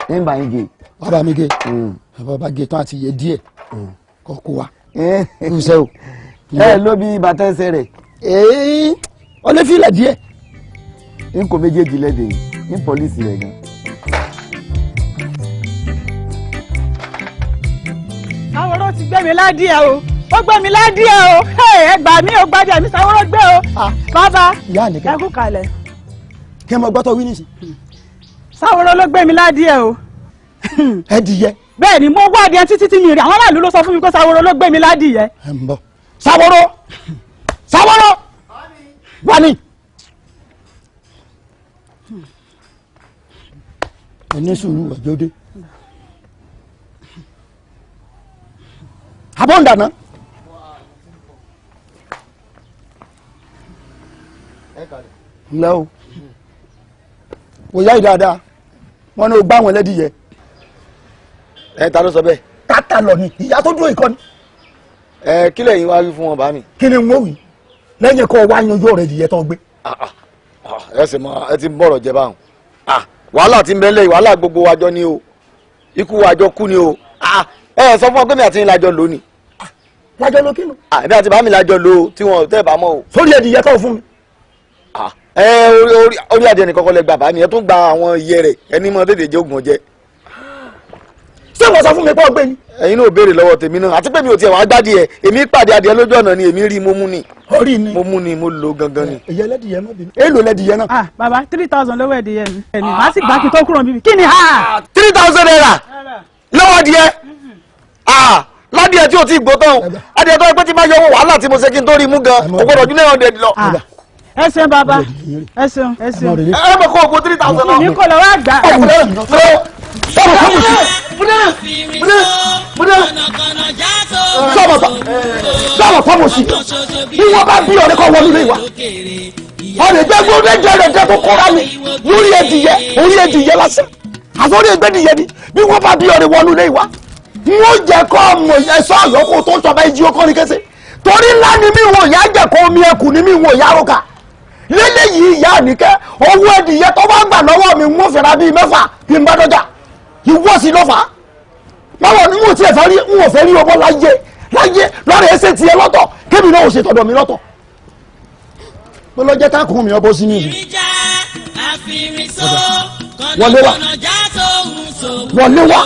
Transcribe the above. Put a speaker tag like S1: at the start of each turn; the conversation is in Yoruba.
S1: Ń bá yín gé.
S2: Wàá bá mi gé. Bàbá bá gé tán àti iye díẹ̀ kọ́ kó wa. Kúṣẹ́ o.
S1: Ẹ ló bí bàtà ẹsẹ̀ rẹ̀.
S2: Ee, ọlẹ́ fílẹ̀ díẹ̀.
S1: N kò méjèèjì lẹ́dẹ̀ yìí ní pọ́lísì rẹ̀ gan.
S3: Sáwọ́rọ́ ti gbé mi ládìẹ o, ó gbé mi ládìẹ o, ẹ gbà mí o, gbadìẹ mi Sáwọ́rọ́ gbé o. Bàbá, ẹ kú kalẹ̀.
S2: Kí ẹ mọ gbọ́tọ̀ wí nísìn.
S3: Sáwọ́rọ́ ló gbé mi ládìẹ o.
S2: Ẹdìyẹ.
S3: Bẹ́ẹ̀ ni, mo wá adìẹ títí tí mi rí. Àwọn aráàlú ló sọ fún mi pé Sáwọ́rọ́ ló gbé mi ládìẹ.
S2: Ẹ ń bọ̀. Sáwọ́rọ́, Sáwọ́rọ́ wà ní. Ẹ ní sùúrù, ọjọ́ dé. Àbọ̀ ń dáná. Ǹlẹ́ o, wò yá yìí dáadáa, wọn ní o gbá wọn lẹ́dìyẹ.
S1: Ẹ ta ló sọ bẹ́ẹ̀.
S2: Tata lọ ni ìyá tó dúró ìkọ́ni.
S1: Ẹ kí lẹ̀yin wá wí fún wọn bá mi.
S2: Kí ni n ó wí lẹ́yìn kọ́ wá yanjú ọ̀rẹ́ ìdìyẹ tó gbé.
S1: Ẹ sì mọ ẹ ti ń bọ̀rọ̀ jẹ báwọn. Wàhálà ti ń bẹ lẹ́yìn, wàhálà gbogbo wájọ ni o, ikú wájọ kú ni o. Ẹ sọ fún ọ pé mi àti yín lájọ lò ní.
S2: Lájọ ló kínú.
S1: Èmi àti bàmí lájọ lò ó tí wọn tẹ́ bá mọ́ o.
S2: Sórí ẹdìyẹ tó fún mi.
S1: Ẹ orí adìẹ nìkan kọ́ lẹ gbà bá mi, ẹ tún gba àwọn iye rẹ̀, ẹni mọ tètè jẹ oògùn ọjẹ.
S2: Ṣé wọ́n sọ fún mi pé ó gbé ni.
S1: Ẹ̀yin náà béèrè lọ́wọ́ tèmi náà, àti pé mi ò tiẹ̀ wá gbádìí ẹ̀, èmi pàdé adìẹ lójú ọ̀nà ni, èmi rí mo mú ni.
S2: Orí ni.
S1: Mo mú ni, mo lò gangan ni.
S2: Ẹ̀yẹ lẹ́dìyẹ, má bínú. Èèlò lẹ́dìyẹ náà.
S3: Ah bàbá, 3,000 lọ́wọ́ ẹ̀dìyẹ mi. Ẹni màá sì gbà kí n tó kúrò níbí. Kí ni ha.
S1: ₦3,000 lọ́wọ́ adìẹ ládìẹ tí o ti gbó tán, adìẹ tó yẹ pé tí máa yọ owó wàhálà tí mo ṣe kí n tó rí mú gan, kò gbọdọ̀ ju 900 lọ.
S3: Ẹ ṣeun bàbá, ẹ ṣeun, ẹ ṣeun.
S1: Ẹ mọ̀ kó o kó 3,000 lọ.
S3: Èmi kò lọ wá gbà.
S2: Sọ̀rọ̀ fọ́mù sí bí wọ́n bá bí ọ̀rẹ́ kọ́ wọnú ilé wa, ọ̀rẹ́ gbẹ́ gbọ́dọ̀ jẹ́ rẹ̀ jẹ́ tó kóra mi lórí ẹdìyẹ, orí ẹdìyẹ lásán àsórí ẹgbẹ́dìyẹ ni. Bí wọ́n bá bí ọ̀rẹ́ wọnú ilé wa, wọ́n jẹ́ kọ́ ọmọ ẹ̀sọ́ àyọkù tó sọ̀bà ìjì ọkọ ní kẹsẹ̀ torí ńlá ni mí wọ̀ yá jẹ́ kọ́ omi ẹkùn ni mí wọ̀ yá roka lélẹ́yìí. Ìyá àníkẹ́, owó ẹdìyẹ tó bá gbà lọ́wọ́ mi, ń fẹ́ra bíi mẹ́fà bí n bá dọ́jà ìwọ́ sí lọ́fà. Báwo ni n ò tiẹ̀ fẹ́ rí, n ò fẹ́ rí ọmọ láyé láyé lọ́rọ̀ ẹsẹ̀ tiẹ̀ lọ́tọ̀, kébì náà ò ṣe tọ̀dọ̀ mi lọ́tọ̀. Mo lọ jẹ́ káàkùn mi ọbọ̀ sí mi. Wọlé wá, wọlé wá.